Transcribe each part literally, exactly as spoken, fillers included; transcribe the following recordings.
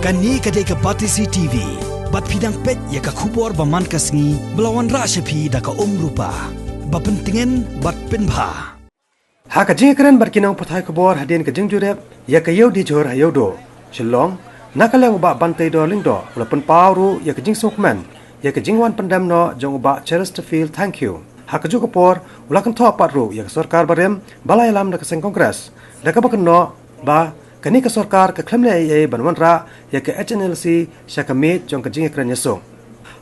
Kane ka dei ka Batesi T V. Bad phi dang peit ïa ka khubor ba man ka sngi ba la wanrah sha phi da ka Umrupa. Ba pyntngen bad pynbha. Ha ka jingïakren bad ki nongpathai khubor hadien ka jingjurip ïa ka Ïewdiejhur ha Ïewduh, Shillong, na ka liang u Bah Banteidor Lyngdoh u la pynpaw ruh ïa ka jingsngewkmen ïa ka jingwan pyndem noh jong u Bah Chesterfield Thangkhiew. Ha kajuh ka por u la kynthoh pat ruh ïa ka sorkar barim ba la ïalam da ka seng Congress, da kaba kynnoh ba kane ka sorkar ka khlem leh ei ei ban wanrah ïa ka H N L C sha ka miej jong ka jingïakren ïasuk.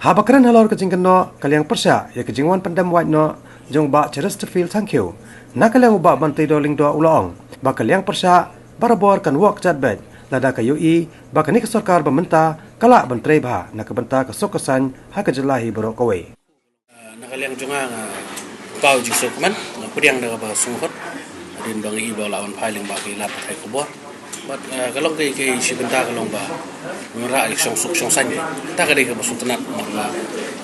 Haba kren halor ka jingkynnoh ka liang pyrshah ïa ka jingwan pyndem wait noh jong u Bah Chesterfield Thangkhiew, na ka liang u Bah Banteidor Lyngdoh u la ong ba ka liang pyrshah barabor kan wad kjat beit lada ka ïohi ba kane ka sorkar ba mynta ka lah ban trei bha na ka bynta ka suk ka saiñ ha ka jylla hi baroh kawei. Na ka liang jong nga, nga paw jingsngewkmen, nga pdiang da kaba sngewhun hadien ba nga i ba la wan phai lyngba ki lad pathai khubor. Bad, eh, ka long ka, ka shi bynta ka long ba wanrah ïa ka shongsuk shongsaiñ. Kata ka dei kaba sngewtynnat namar ba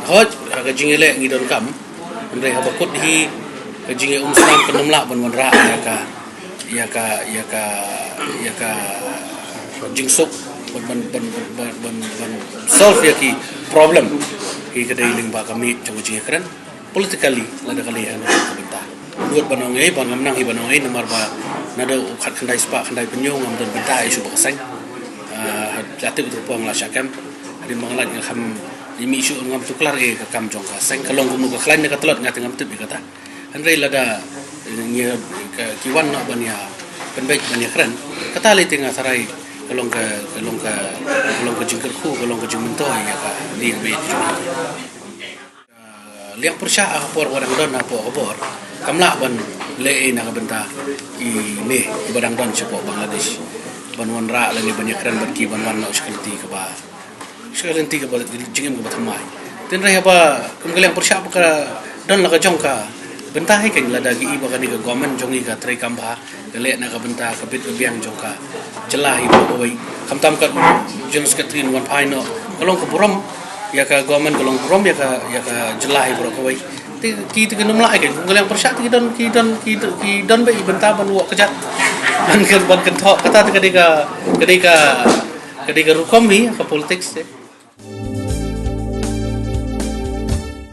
hooid ha ka jingïaleh ngi donkam, hynrei haba kut hi ka jingïaumsnam kan ym lah ban wanrah ïa ka ïa ka ïa ka ïa ka jingsuk ban ban ban solve ïa ki problem. Hi ka dei lyngba ka miej jong ka jingïakren politically lada ka leh ha ka bynta. Lut ban ong ei ban ngam nang hi ban ong ei namar ba naduh khatkhyndai spah khyndai phew hynñiew ngam don bynta ïa shuh ba ka seng. Ah, la tip u tyrpong la shah kem. Hadien ba nga lait nga kham ïa mih shuh ngam tuklar ïa ka kam jong ka seng ka long kumno ka khlaiñ ne ka tlot nga te ngam tip ïa kata. Hynrei lada, eh, ngi, ka, ki wan noh ban ïa pynbeit ban ïakren, kata lei te nga tharai ka long ka, ka long ka, ka long ka jingkyrkhu, ka long ka jingmyntoi ïa ka dei ka beit jong ngi. Ah, liang pyrshah ha ka por ba dang don hapoh ka bor kam lah ban leh ei na ka bynta ine iba dang don shapoh Bangladesh ban wanrah lane ban ïakren bad ki ban wan noh sha ka lynti kaba sha ka lynti kaba jingim kaba thymmai. Hynrei haba kum ka liang pyrshah ba ka don la ka jong ka bynta hi kein lada ki i ba kane ka government jong ngi ka treikam bha, ka leh na ka bynta ka bit ka biang jong ka jylla hi baroh kawei. Khamtam ka General Secretary wan phai noh ka long ka burom ïa ka government, ka long burom ïa ka, ïa ka jylla hi baroh kawei. Te ki te ki nym lah hi kein kum ka liang pyrshah te ki don, ki don, ki don, ki don beit i bynta ban wad kjat ban kyn, ban kynthoh. Kata te ka dei ka, ka dei ka, ka dei ka rukom hi ka politics te.